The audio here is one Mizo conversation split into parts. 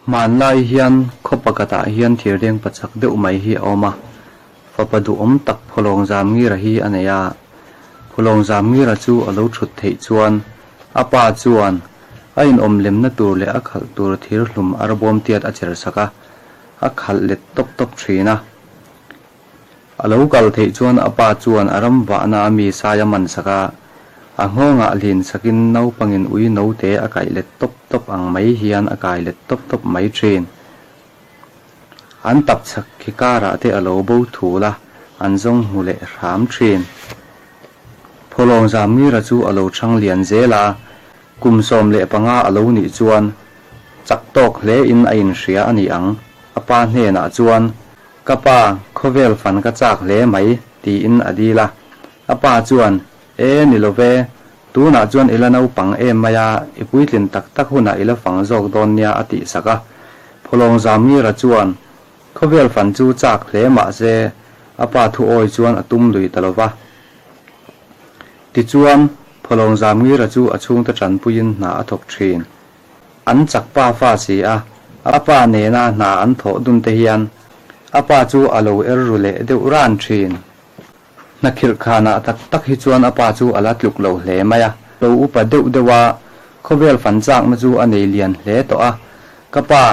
Hmanlai hian khaw pakhatah hian thirdeng pachak deuh mai hi a awm a, fapa duhawm tak Phawlawng Zamngira hi a nei a. Phawlawng Zamngira chu a lo thut theih chuan a pa chuan a inawm lemna tur leh a khalh tur thir hlum arbawm tiat a cher sak a, a khalh let tawp tawp thin a. A lo kal theih chuan a pa chuan a ram vahna a mi sai a man sak a, a nghawngah hlin sakin naupangin ui note a kaih let tawp tawp ang mai hian a kai let tawp tawp mai thin. An tap chak khi karah te a lo bo thul a, an zawng hmu leh hram thin. Phawlawng Zamngira chu a lo chhang lian zel a, kum 15 a lo nih chuan chak tawk hle in a inhria a ni ang. A pa hnenah chuan, Ka pa, khawvel fan ka chak hle mai, tiin a dil a. A pa chuan, E, ni lo ve, tunah chuan i la naupang em mai a, i puitlin tak tak hunah i la fang zawk dawn nia a tih sak a. Phawlawng Zamngira chuan, Khawvel fan chu chak hle mah se, a pa thu awi chuan a tum lui ta lo va. Tichuan, Phawlawng Zamngira chu a chhungte tanpuiin hna a thawk thin. An chak pa fa si a, a pa nena hna an thawh dun te hian a pa chu a lo er ru leh deuh ran thin. Hna khirh khanah tak tak hi chuan a pa chu a la tluk lo hle mai a. Lo upa deuh deuh a, khawvel fan chakna chu a nei lian hle tawh a, Ka pa,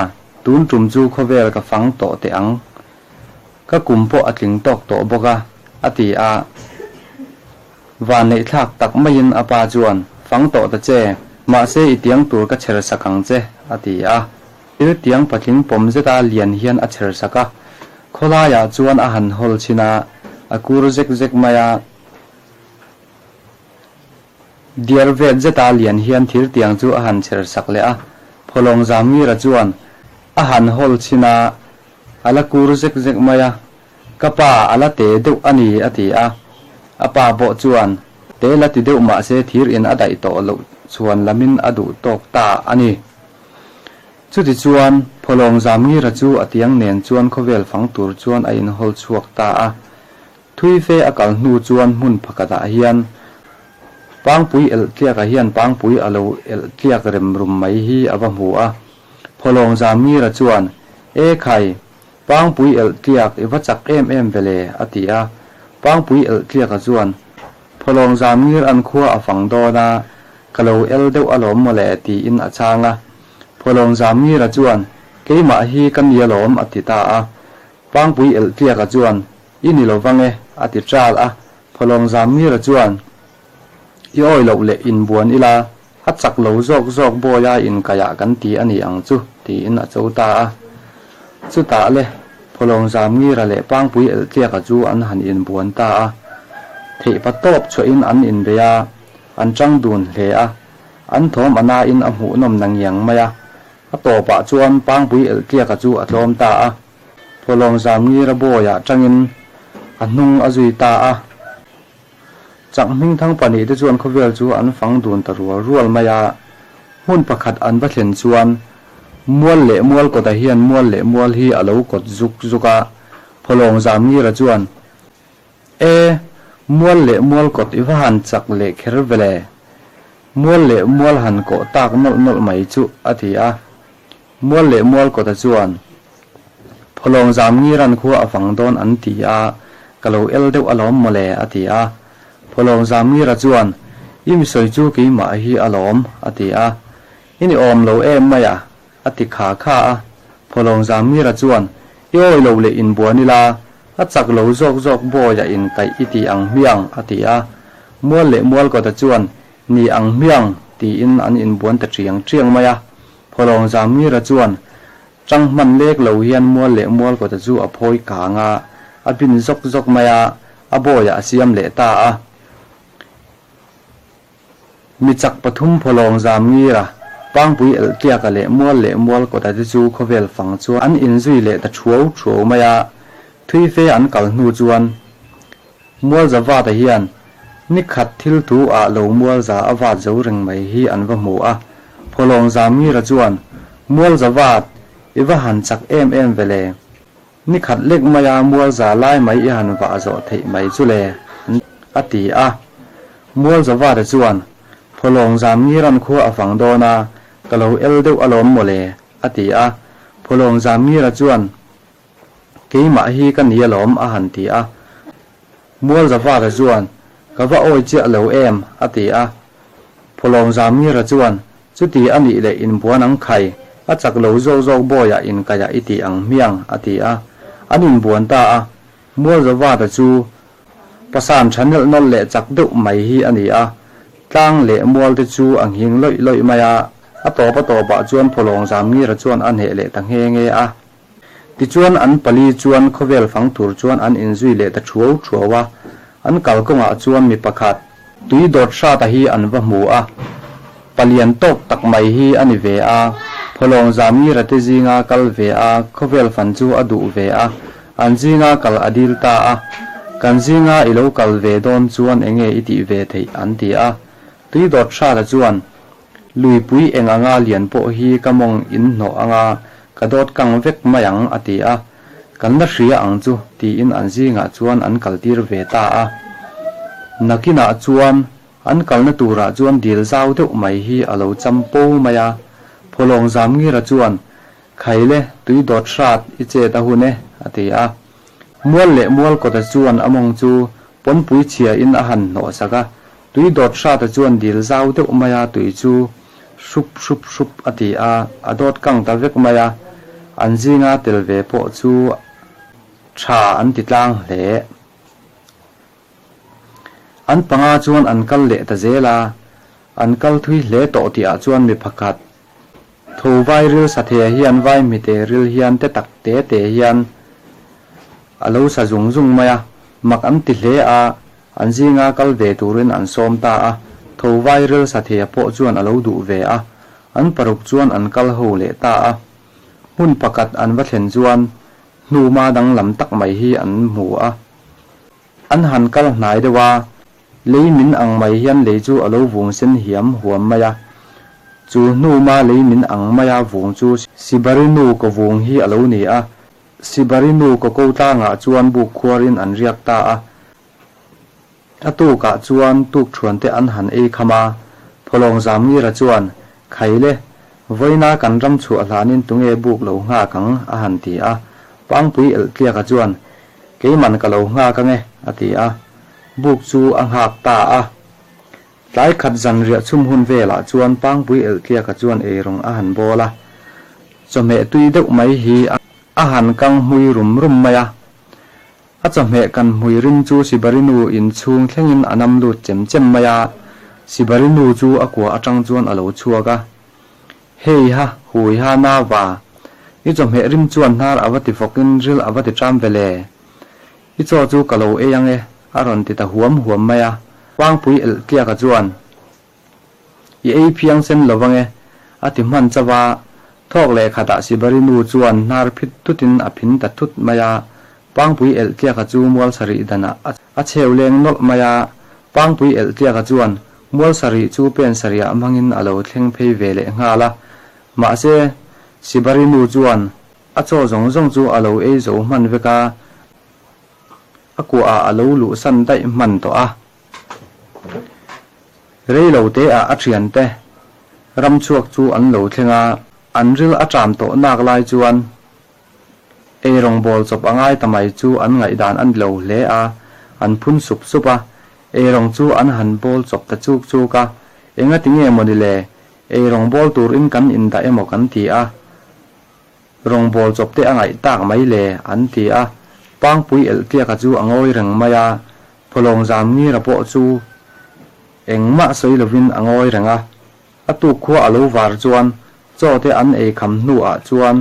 tun tum chu khawvel ka fang tawh teh ang. Ka kum pawh a tling tawk tawh bawk a, a ti a. Vanneihthlak tak maiin a pa chuan, Fang tawh ta che, mahse i tiang tur ka chher sak ang che, a ti a. Thil tiang patling pawm zeta lian hian a chher sak a, khawlaiah chuan a han hawl chhin a, a kur zek zek mai a. Diar vet zeta lian hian thil tiang chu a han chher sak leh a, Phawlawng Zamngira chuan a han hawl chhin a, a la kur zek zek mai a. Ka pa a la te deuh a ni, a ti a. A pa pawh chuan, Te la ti deuh mah se thir in a daih tawh loh chuan lamin a duh tawk ta a ni. Chutichuan, Phawlawng Zamngira chu a tiang nen chuan khawvel fang tur chuan a inhawl chhuak ta a. Thui fe a kal hnu chuan hmun pakhatah hian Pangpui elh tliaka hian Pangpui a lo elh tliak rem rum mai hi a va hmu a. Phawlawng Zamngira chuan, E khai, Pangpui elh tliak i va chak em em ve le, a ti a. Pangpui elh tliaka chuan, Phawlawng Zamngir an khua a fang dawn a, ka lo el deuh alawm maw le, tiin a chhang a. Phawlawng Zamngira chuan, Keimah hi ka ni alawm, a ti ta a. Pangpui elh tliaka chuan, I ni lo vang e, a ti ṭal a. Phawlawng Zamngira chuan, I awi loh leh inbuan ila, a chak lo zawk zawk bawia inkaiah kan ti a ni ang chu, tiin a cho ta a. Chutah le, Phawlawng Zamngira leh Pangpui Elhtliaka chu an han inbuan ta a. Theihpa tawp chhuahin an inbei a, an chang dun hle a. An thawm a nain a hmuhnawm na ngiang mai a. A tawpah chuan Pangpui Elhtliaka chu a tlawm ta a. Phawlawng Zamngira bawiah tangin a hnung a zui ta a. Chak hmingthang pahnihte chuan khawvel chu an fang dun ta rual rual mai a, hmun pakhat an va thlen chuan mual leh mual kawtah hian mual leh mual hi a lo kawt zuk zuk a, Phawlawng Zamngira chuan, E, mual leh mual kawt i va han chak leh kher ve le, mual leh mual han kawh tak nawlh nawlh mai chu, a ti a. Mual leh mual kawta chuan, Phawlawng Zamngiran khua a fang dawn an ti a, ka lo el deuh alawm maw le, a ti a. Phawlawng Zamngira chuan, I mi sawi chu keimah hi alawm, a ti a. I ni awm lo em mai a, a ti kha kha a. Phawlawng Zamngira chuan, I awi lo leh inbuan ila, a chak lo zawk zawk bawi a inkaih i ti ang hmiang, a ti a. Mual leh mual kawta chuan, Ni ang hmiang, tiin an inbuan ta ṭiang ṭiang mai a. Phawlawng Zamngira chuan chang hman lek lo hian mual leh mual kawta chu a phawi kang a, a bin zawk zawk mai a, a bawiah a siam leh ta a. Mi chak pathum Phawlawng Zamngira, Pangpui Elhtiaka leh mual leh mual kawta te chu khawvel fang chuan an inzui leh ta thuau thuau mai a, thui fe an kal hnu chuan Mual za vata hian ni khat thil thu ah lo mual za a vat zo reng mai hi an va hmu a. Phawlawng Zamngira chuan, Mual za vat, i va han chak em em ve le. Ni khat lek maia mual za lai mai i han vah zawh theih mai chu le, a ti a. Mual za vata chuan, Phawlawng Zamngiran khua a fang dawn a, ka lo el deuh alawm maw le, a ti a. Phawlawng Zamngira chuan, Keimah hi ka ni alawm, a han ti a. Mualzavata chuan, Ka va awi chiah lo em, a ti a. Phawlawng Zamngira chuan, Chuti a nih leh inbuan ang khai, a chak lo zawk zawk bawiah inkaiah i ti ang hmiang, a ti a. An inbuan ta a. Mualzavata chu pasan tha nelh nawlh leh chak deuh mai hi a ni a. Tlang leh mual te chu a nghing lawih lawih mai a, a tawp a tawpah chuan Phawlawng Zamngira chuan a hneh leh ta nghe nghe a. Tichuan an pali chuan khawvel fang tur chuan an inzui leh ta thuau thuau a, an kalkawngah chuan mi pakhat, tui dawt hrata hi an va hmu a, palian tawk tak mai hi a ni ve a, Phawlawng Zamngira te zinga kal ve a, khawvel fan chu a duh ve a, an zinga kal a dil ta a, Kan zinga i lo kal ve dawn chuan enge i tih ve theih an ti a, tui dawt hrata chuan Luipui eng anga lian pawh hi ka mawng in hnawh anga ka dawt kang vek mai ang a ti a, kan la hria ang chu tiin an zingah chuan an kaltir ve ta a. Nakinah chuan an kalna turah chuan dil zau deuh mai hi a lo cham po mai a, Phawlawng Zamngira chuan Khaile tui dawt hrat i chet a hun e a ti a. Mual leh mual kawta chuan a mawng chu pawnpui chhia in a han hnawh sak a, Tui dawt hrata chuan dil zau deuh mai a, tui chu hrup hrup hrup a ti a, a dawt kang ta vek mai a, an zinga tel ve pawh chu tha an ti tlang hle. An panga chuan an kal leh ta zel a, an kal thui hle tawh tihah chuan mi pakhat tho vai ril sathe hian vai hmite ril hian te tak te te hian a lo sa zung zung mai a, mak an ti hle a, An zinga kal ve turin an sawm ta a, tho vai ril sathia pawh chuan a lo duh ve a, an paruk chuan an kal ho leh ta a. Hmun pakhat an va thlen chuan hnuma danglam tak mai hi an hmu a. An han kal hnai deuh a, lei min ang mai hian lei chu a lo vung sen hiam huam mai a. Chu hnuma lei min ang maia vung chu Sibari nu kaw vung hi a lo ni a, Sibari nu kaw ko tlangah chuan buk khuarin an riak ta a. A tukah chuan tukṭhuante an han ei kham a, Phawlawng Zamngira chuan, Khaile, vawiina kan ram chhuah hlanin tunge buk lo nghak ang? a han ti a. Pangpui Elhtliaka chuan, Keiman ka lo nghak ange, a ti a. Buk chu a nghak ta a. Tlai khat zan riah chhum hun velah chuan Pangpui Elhtliaka chuan eirawng a han bawl a. Chawhmeh tui deuh mai hi a han kang hmui rum rum mai a. A chawhmeh kan hmui rim chu Sibari nu in chhung thlengin a nam lut chem chem mai a, Sibari nu chu a kua atang chuan a lo chhuak a. Hei ha, hui ha na va, i chawhmeh rim chuan hnar a va ti fawkin ril a va ti ṭam ve le. I chaw chu ka lo ei ang e, a rawn ti ta huam huam mai a. Pangpui elh tliaka chuan, I ei phiang sen lo vang e, a ti hman chauh a. Thawk leh khatah Sibari nu chuan hnar phit thutin a phin ta thut mai a. Pangpui elh tliaka chu mual sarih danah a chheu leng nawlh mai a. Pangpui elh tliaka chuan mual sarih chu pen sarihah hmangin a lo thleng phei ve leh nghal a. Mahse, Sibari nu chuan a chaw zawng zawng chu a lo ei zo hman vek a, a kuahah a lo luhsan daih hman tawh a. Rei lo te ah a thiante ram chhuak chu an lo thleng a, an ril a ṭam tawh nak lai chuan ei rawngbawl chawp a ngai ta mai chu an ngaihdan a ni lo hle a, an phun sup sup a, ei rawng chu an han bawl chawp ta chuk chuk a, engati nge mawni le, ei rawngbawl turin kan indah emaw kan ti a. Rawngbawl chawp te a ngaih tak mai le, an ti a. Pangpui Elhtiaka chu a ngawi reng mai a, Phawlawng Zamngira pawh chu engmah sawi lovin a ngawi reng a. A tuk khua a lo var chuan chaw te an ei kham hnuah chuan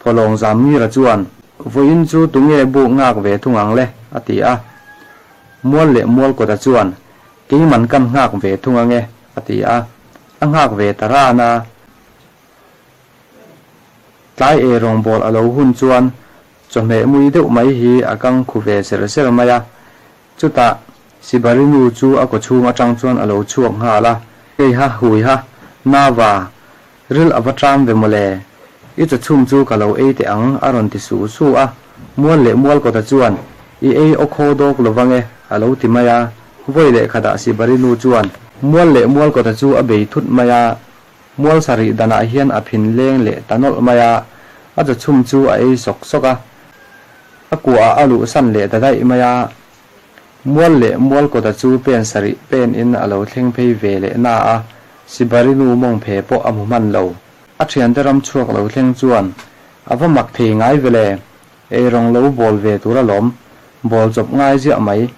Phawlawng Zamngira chuan, Vawiin chu tunge buk ngak ve thung ang le? a ti a. Mual leh mual kawta chuan, Keiman kan nghak ve thung ange, a ti a. A nghak ve ta ran a. Tlai ei rawngbâwl a lo hun chuan chawhmeh mui deuh mai hi a kang khu ve ser ser mai a. Chutah Sibari nu chu a kawchhung aṭang chuan a lo chhuak nghal a. Hei ha, hui ha, Nava, ril a va ṭam ve mawle. I chawchhum chu ka lo ei teh ang, a rawn ti su su a. Mual leh mual kawta chuan, I ei aw khaw dawk lo vang e, a lo ti mai a. Vawi leh khatah Sibari nu chuan mual leh mual kawta chu a bei thut mai a. Mual sarih danah hian a phin leng leh ta nawlh mai a, A chaw chhum chu a ei sawk sawk a, a kuahah a luhsan leh ta daih mai a. Mual leh mual kawta chu pen sarih pen in a lo thleng phei ve leh na a, Sibari nu mawng phe pawh a hmu hman lo. A thiante ram chhuak lo thleng chuan a va mak thei ngai ve le, eirawng lo bawl ve tur alawm, bawl chawp ngai ziah mai.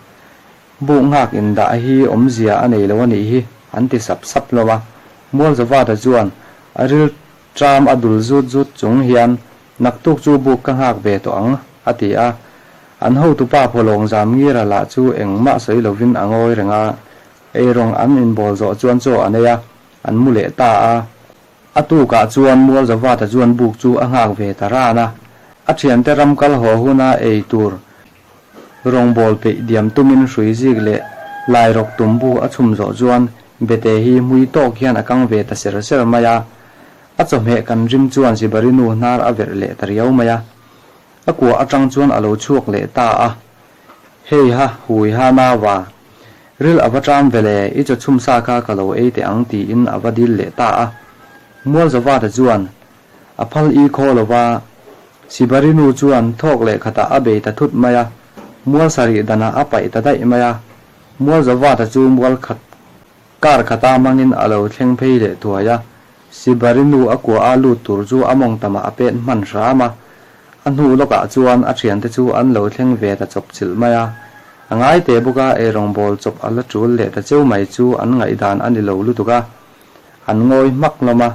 Buk nghak indah hi awmzia a nei lo a nih hi, an ti sap sap hlawm a. Mualzavata chuan a ril Tram a dul zut zut chung hian, Naktuk chu buk ka nghak ve tawh ang, a ti a. An hotupa Phawlawng Zamngira lah chu engmah sawi lovin a ngawi reng a. Eirawng an inbawl zawh chuan chaw an ei a, an mu leh ta a. A tukah chuan Mualzavata chuan buk chu a nghak ve ta ran a. A thiante ram kal haw huna ei tur Rawngbâwl peih diam tumin hrui zik leh lairawk tumbu a chhum zawh chuan Bete hi hmui tawk hian a kang ve ta ser ser mai a. A chawhmeh kan rim chuan Sibari nu hnar a verh leh ta riau mai a. A kua atang chuan a lo chhuak leh ta a. Hei ha, hui ha nava. Ril a va ṭam ve le, i chaw chhum sa kha ka lo ei teh ang tiin a va dil leh ta a. Mualzavata chuan A phal i khaw lo va, Sibari nu chuan thawk leh khatah a bei ta thut mai a, mual sarih danah a paih ta daih mai a. Mual Zavata chu mual khat kar khata hmangin a lo thleng phei leh thuai a, Sibari nu a kua a lut tur chu a mawng tamah a pet hman hram a. A hnu lawkah chuan a thiante chu an lo thleng ve ta chawp chilh mai a. A ngai teh bawk a, eirawngbawl chawp a la tul leh ta cheu mai chu an ngaihdan a ni lo lutuk a, an ngawi hmak hlawm a.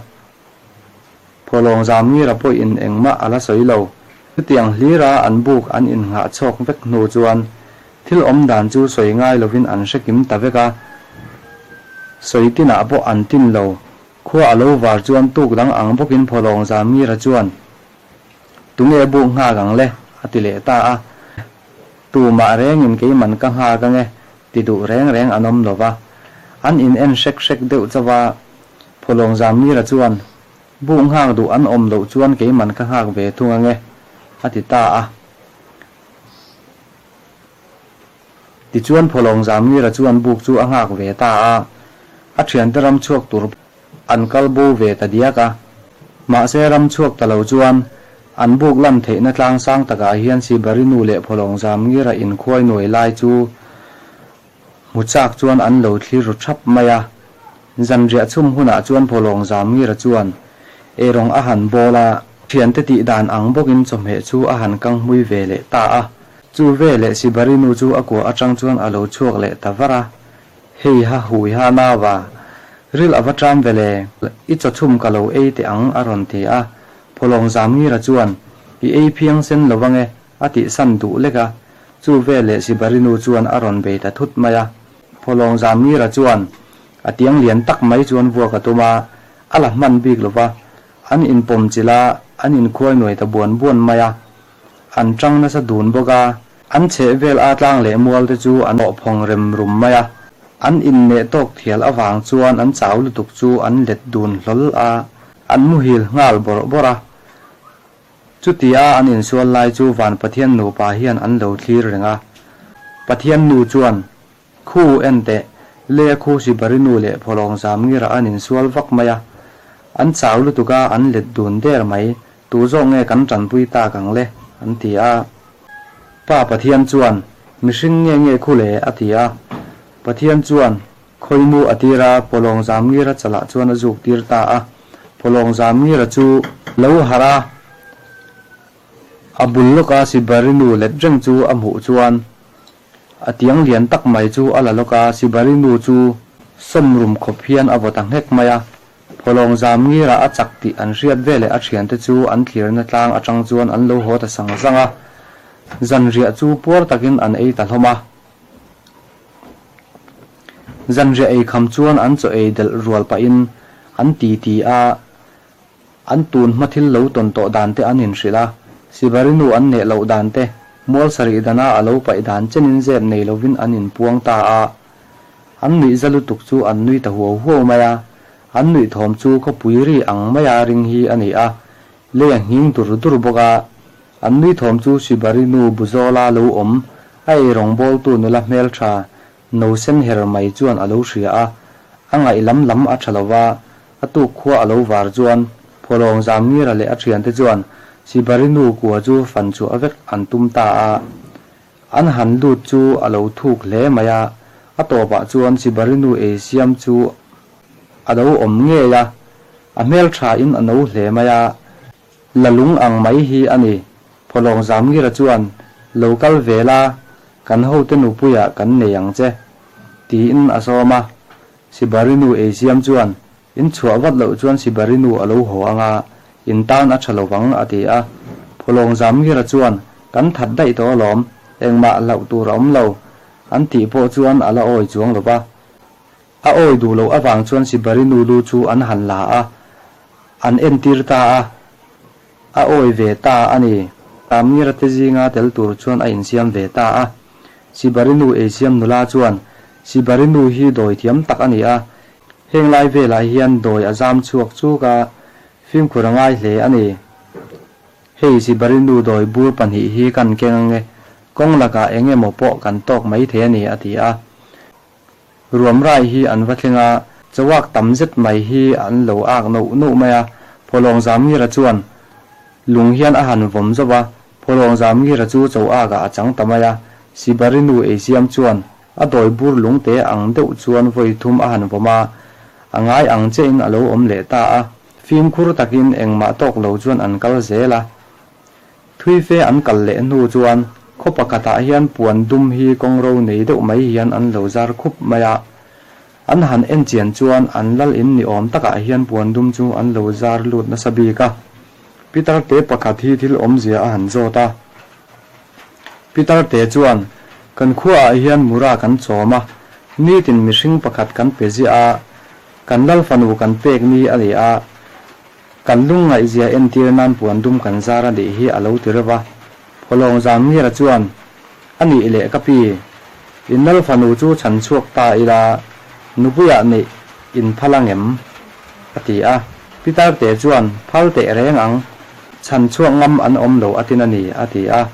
Phawlawng Zamngira pawhin engmah a la sawi lo. Chutiang hlira an buk an innghah chhawk vek hnu chuan thil awm dan chu sawi ngai lovin an hre kim ta vek a. Sawi tinah pawh an tin lo. Khua a lo var chuan tuk dang ang bawkin Phawlawng Zamngira chuan, Tunge buk nghak ang le? a ti leh ta a. Tumah rengin keiman ka nghak ange ti duh reng reng an awm lo va. An in en hrek hrek deuh chauh a. Phawlawng Zamngira chuan, Buh nghak duh an awm loh chuan keiman ka nghak ve thung ange, a ti ta a. Tichuan Phawlawng Zamngira chuan buk chu a nghak ve ta a, a thiante ram chhuak tur an kal bo ve ta diak a. Mahse ram chhuak ta lo chuan an buk lan theihna tlang sang takah hian Sibari nu leh Phawlawng Zamngira inkhuai nuai lai chu Hmu chak chuan an lo thlir ru thap mai a. Zanriah chhum hunah chuan Phawlawng Zamngira chuan eirawng a han bawl a, thiante tih dan ang bawkin chawhmeh chu a han kang hmui ve leh ta a. Chu veleh Sibari nu chu a kua atang chuan a lo chhuak leh ta var a, Hei ha hui ha nava, ril a va ṭam ve le, i chaw chhum ka lo ei teh ang a rawn ti a. Phawlawng Zamngira chuan, I ei phiang sen lo ange, A tihsan duh lek a, chu veleh Sibari nu chuan a rawn bei ta thut mai a. Phawlawng Zamngira chuan a tiang lian tak mai chuan vuak a tum a, a la hman bik lo va, an inpawm chilh a, an inkhuai nuai ta buan buan mai a. An tang nasa dun bawk a, an chheh vel a tlang leh mual te chu an awhphawng rem rum mai a. An inneh tawk thial avang chuan an chau lutuk chu an let dun hlawl a, an muhil nghal bawrh bawrh a. Chutia an insual lai chu Van Pathian nupa hian an lo thlir reng a. Pathian nu chuan, Khu en teh, le khu Sibari nu leh Phawlawng Zamngira an insual vak mai a. An chau lutuk a, an let dun der mai, tu zawk nge kan tanpui tak ang le? an ti a. Pa Pathian chuan, Mihring nge nge khu le? a ti a. Pathian chuan, Khawimu a tir a, Phawlawng Zamngira chalah chuan a zuk tir ta a. Phawlawng Zamngira chu lo harh a, a bul lawka Sibari nu let reng chu a hmuh chuan a tiang lian tak mai chu a la lawk a, Sibari nu chu sawm rum khawp hian a vaw ta nghek mai a. Phawlawng Zamngira a chak tih an hriat veleh a thiante chu an thlirna tlang atang chuan an lo haw ta sang sang a, zanriah chu puar takin an ei ta hlawm a. Zanriah ei kham chuan an chaw ei delh rual pahin an ti ti a, an tun hma thil lo tawn tawh dan te an inhrilh a, Sibari nu an neh loh dan te, mual sarih dana a lo paih dan chenin zep nei lovin an inpuang ta a. An nuih za lutuk chu an nui ta huau huau mai a, an nuih thawm chu khawpui ri ang maia ring hi a ni a, lei a nghing dur dur bawk a. An nui thawm chu Sibari nu Buzawla lo awm, a ei rawngbawltu nula hmeltha no sen her mai chuan a lo hria a, a ngaih lam lam a tha lo va, a tuk khua a lo var chuan Phawlawng Zamngira leh a thiante chuan Sibarinu kua chu fan chhuah vek an tum ta a. An han lut chu a lo thuk hle mai a, a tawpah chuan Sibarinu ei siam chu a lo awm ngei a, a hmelthain a no hle mai a, la lung ang mai hi a ni. Phawlawng Zamngira chuan, Lo kal ve la, kan hote nupuiah kan nei ang che, tiin a sawm a. Sibarinu ei siam chuan, In chhuah vat loh chuan Sibarinu a lo haw ang a, in tan a tha lo vang, a ti a. Phawlawng Zamngira chuan, Kan that daih tawh alawm, engmah hlauh tur a awm lo, an tih pawh chuan a la awi chuang lo va. A awi duh loh avang chuan Sibarinu lu chu an han la a, an entir ta a, a awi ve ta a ni. Zamngira te zinga tel tur chuan a insiam ve ta a. Sibarinu eisiam nula chuan, Sibarinu hi dawi thiam tak a ni a, Heng lai velah hian dawi a zam chhuak chuk a, fimkhur a ngai hle a ni. Hei Sibarinu dawi bur pahnih hi kan keng ange, kawng lakah eng emaw pawh kan tawk mai thei a ni, a ti a. Ruam rai hi an va thleng a, chawak tam zet mai hi an lo ak noh noh mai a, Phawlawng Zamngira chuan lung hian a han vawm zauh a, Phawlawng Zamngira chu chawakah a chang ta mai a, Sibarinu eisiam chuan A dawi bur lungte ang deuh chuan vawi thum a han vawm a, a ngai ang chiahin a lo awm leh ta a. Fimkhur takin engmah tawk lo chuan an kal zel a. Thui fe an kal leh hnu chuan khaw pakhatah hian puan dum hi kawngro nei deuh mai hian an lo zar khup mai a. An han en chian chuan an lal in ni awm takah hian puan dum chu an lo zar lut nasa bik a. Pitar te pakhat hi thil awmzia a han zawt a. Pitar te chuan, Kan khuaah hian mura kan chawm a, nitin mihring pakhat kan pe ziah a, kan lal fanu kan pek ni a ni a, kan lungngaihzia entir nan puan dum kan zar a nih hi a lo ti reuh a. Phawlawng Zangnira chuan, A nih leh ka pi, in lal fanu chu chhan chhuak ta ila, nupuiah neih in phal angem? a ti a. Pitar te chuan, Phal teh reng ang, Chhan chhuak ngam an awm lo a tin a ni, a ti a.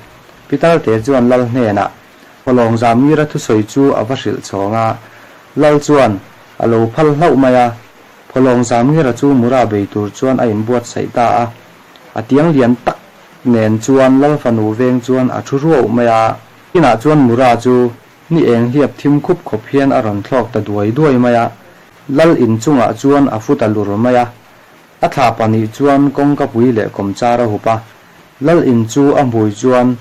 Pitar te chuan Lal hnenah, Phawlawng Zamngira thusawi chu a va hrilh chhawng a. Lal chuan a lo phal hlauh mai a. Phawlawng Zamngira chu Mura bei tur chuan a inbuatsaih ta a. A tiang lian tak nen chuan Lal fanu veng chuan a thu ruauh mai a. Inah chuan Mura chu ni eng hliap thim khup khawp hian a rawn thlawk ta duai duai mai a. Lal inchungah chuan a fu ta lur mai a. A thla pahnih chuan kawngka pui leh kawmchar a hup a, Lal in chu a hmui chuan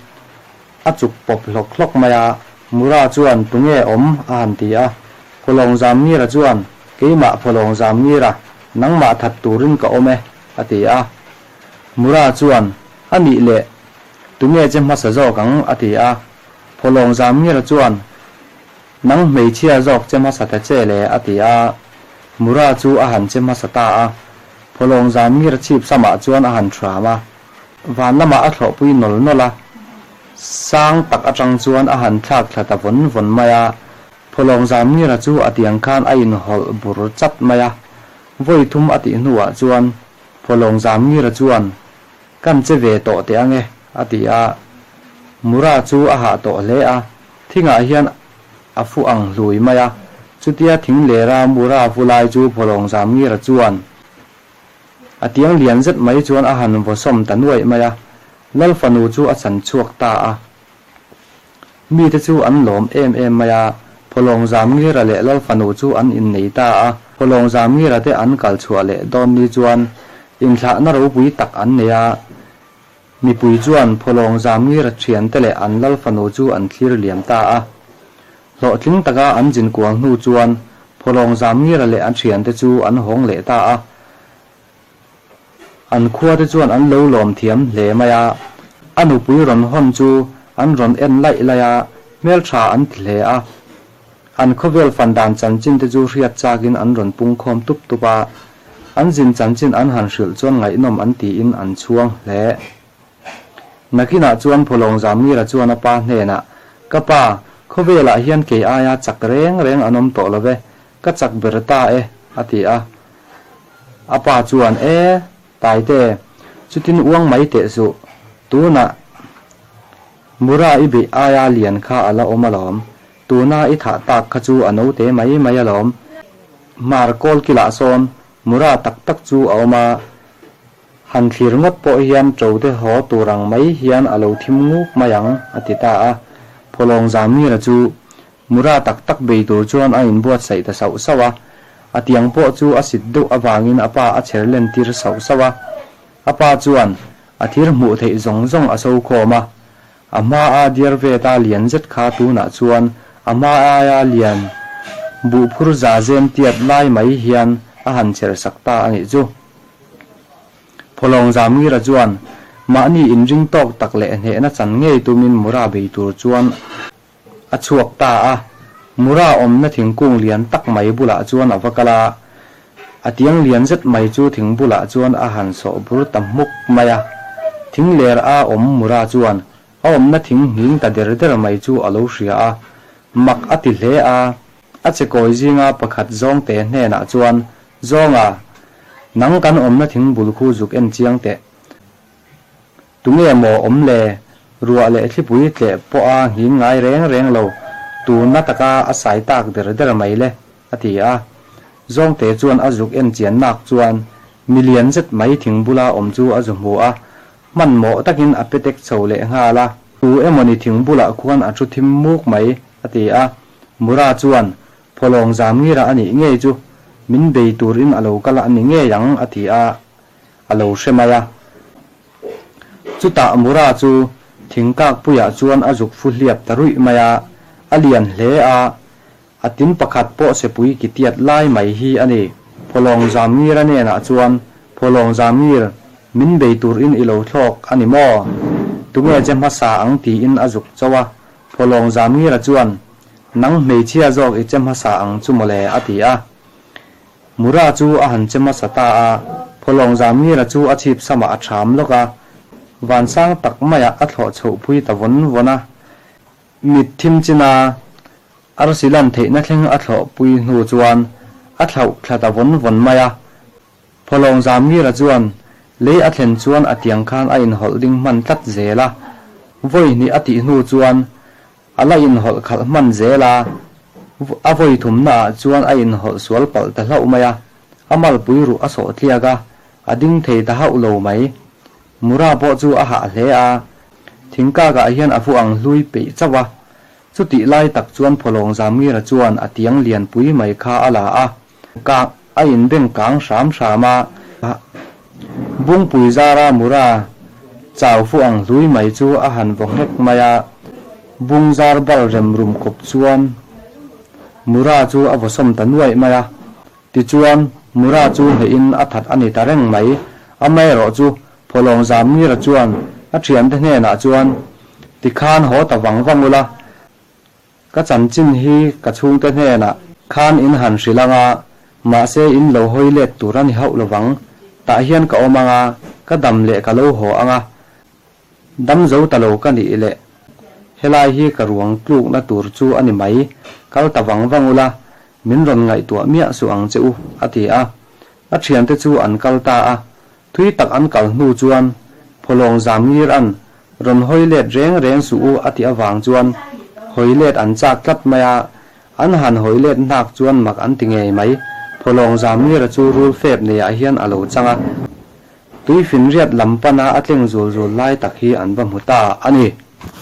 a chuk pawp hlawk hlawk mai a, Mura chuan tunge awm a han ti a, Phawlawng Zamngira chuan keimah Phawlawng Zamngira, nangmah that turin ka awm e a ti a. Mura chuan a nih leh tunge che hmasa zawk ang a ti a, Phawlawng Zamngira chuan Nang hmeichhia zawk che hmasa ta che le, a ti a. Mura chu a han che hmasa ta a. Phawlawng zan ngir chhip samah chuan a han thram a. Van lamah a thlawhpui nawl nawl a. Sang tak atang chuan a han thlak thla ta vawn vawn mai a. Phawlawng zan ngira chu a tiang khan a inhawlh bur chat mai a. Vawi thum a tih hnuah chuan Phawlawng zan ngira chuan, Kan che ve tawh teh ange, a ti a. Mura chu a hah tawh hle a, thingah hian a fu ang hlui mai a. Chutia thing lera Mura fu lai chu Phawlawng Zamngira chuan a tiang lian zet mai chuan a han vaw sawm ta nuaih mai a. Lal fanu chu a chan chhuak ta a. Mite chu an lawm em em mai a, Phawlawng Zamngira leh Lal fanu chu an innei ta a. Phawlawng Zamngira te an kal chhuah leh dawn ni chuan inthlahna ropui tak an nei a. Mipui chuan Phawlawng Zamngira thiante leh an Lal fanu chu an thlir liam ta a. Hlawhtling taka an zin kual hnu chuan Phawlawng Zamngira leh a thiante chu an hawng leh ta a. An khuate chuan an lo lawm thiam hle mai a, a nupui rawn hawn chu an rawn en laih laih a, hmeltha an ti hle a. An khawvel fan dan chanchin te chu hriat chakin an rawn pung khawm tup tup a, an zin chanchin an han hrilh chuan ngaihnawm an tiin an chhuang hle. Nakinah chuan Phawlawng Zamngira chuan a pa hnenah, Ka pa, khawvelah hian kei aia chak reng reng an awm tawh lo ve, Ka chak ber ta e, a ti a. A pa chuan, E, Taite, chutin uang mai teh suh. Tunah Mura i beih aia lian kha a la awm alawm. Tuna i thah tak kha chu a note mai mai alawm. Hmar kawl kilah sawn Mura tak tak chu a awm a. Han thlir ngawt pawh hian ṭo te haw tur ang mai hian a lo thim nguk mai ang, a ti ta a. Phawlawng Zamngira chu Mura tak tak bei tur chuan a inbuatsaih ta sauh sauh a. A tiang pawh chu a sit deuh avangin a pa a chher len tir sauh sauh a. A pa chuan a thir hmuh theih zawng zawng a so khawm a. A hma a diar ve ta lian zet kha tunah chuan a hma aia lian buh phur za zem tiat lai mai hian a han chher sak ta a nih chu. Phawlawng Zamngira chuan mahni inring tawk tak leh hnehna chan ngei tumin Mura bei tur chuan a chhuak ta a. Mura awmna thingkung lian tak mai bulah chuan a va kal a, a tiang lian zet mai chu thing bulah chuan a han sawh bur ta hmuk mai a. Thing ler a awm Mura chuan a awmna thing nghing ta der der mai chu a lo hria a, mak a ti hle a. A chekawi zinga pakhat zawngte hnenah chuan, Zawnga, nang kan awmna thing bul khu zuk en chiang teh. Tunge maw awm le? Ruah leh thlipui tleh pawha nghing ngai reng reng lo, tuna taka a sai tak der der mai le, a ti a. Zawngte chuan a zuk en chian nak chuan mi lian zet mai thing bula awm chu a zu hmu a, hmanhmawh takin a petek chho leh nghal a. Tu emawni thing bulah khuan a thu thim muk mai, a ti a. Mura chuan, Phawlawng Zamngira a nih ngei chu, min bei turin a lo kal a ni ngei ang, a ti a. A lo hre mai a. Chutah Mura chu thingkakpuiah chuan a zuk fu hliap ta ruih mai a, a lian hle a, a tin pakhat pawh sepui ki tiat lai mai hi a ni. Phawlawng Zamngira nenah chuan, Phawlawng Zamngir, min bei turin i lo thlawk a ni maw? Tunge che hmasa ang tiin a zuk cho a. Phawlawng Zamngira chuan, Nang hmeichhia zawk i che hmasa ang chu mawle a ti a. Mura chu a han che hmasa ta a, Phawlawng Zamngira chu a chhip samah a ṭham lawk a, vansang tak maiah a thlawh chhoh phui ta vawn vawn a. Mit thim china arsi lan theihna thleng a thlawh pui hnu chuan a thlauh thla ta vawn vawn mai a. Phawlawng Zamngira chuan lei a thlen chuan a tiang khan a inhawlh ding hman tlat zel a, vawi hnih a tih hnu chuan A la inhawlh khalh hman zel a, a vawi thumnaah chuan a inhawlh sual palh ta hlauh mai a, a malpui ruh a sawh tliak a, a ding thei ta hauh lo mai. Mura pawh chu a hah hle a, thingkakah hian a vu ang hlui peih chauh a, chutih lai tak chuan Phawlawng Zamngira chuan a tiang lianpui mai kha a la a, kak a inbeng kang hram hram a, Bungpui zara Mura chau fu ang hlui mai chu a han vaw nghek mai a, bung zar bal rem rum kawp chuan Mura chu a vaw sawm ta nuaih mai a. Tichuan, Mura chu hnehin a that a ni ta reng mai. Amaherawh chu Phawlawng Zamngira chuan a thiante hnenah chuan, Tikhan haw ta vang vang ula, Ka chanchin hi ka chhungte hnenah khan in han hrilh ang a, mahse in lo hawi let tur a ni hauh lovang. Tah hian ka awm ang a, ka dam leh ka lo haw ang a, dam zo ta lo ka nih leh helai hi ka ruang tlukna tur chu a ni mai, kal ta vang vang ula, min rawn ngaihtuah miah suh ang che u, a ti a. A thiante chu an kal ta a, Thui tak an kal hnu chuan Phawlawng Zamngir an rawn hawi let reng reng suh u a tih avang chuan hawi let an chak tlat mai a, an han hawi let hnak chuan mak an ti ngei mai. Phawlawng Zamngira chu rul fep neiah hian a lo chang a, tuifinriat lam pana a tleng zul zul lai tak hi an va hmu ta a ni.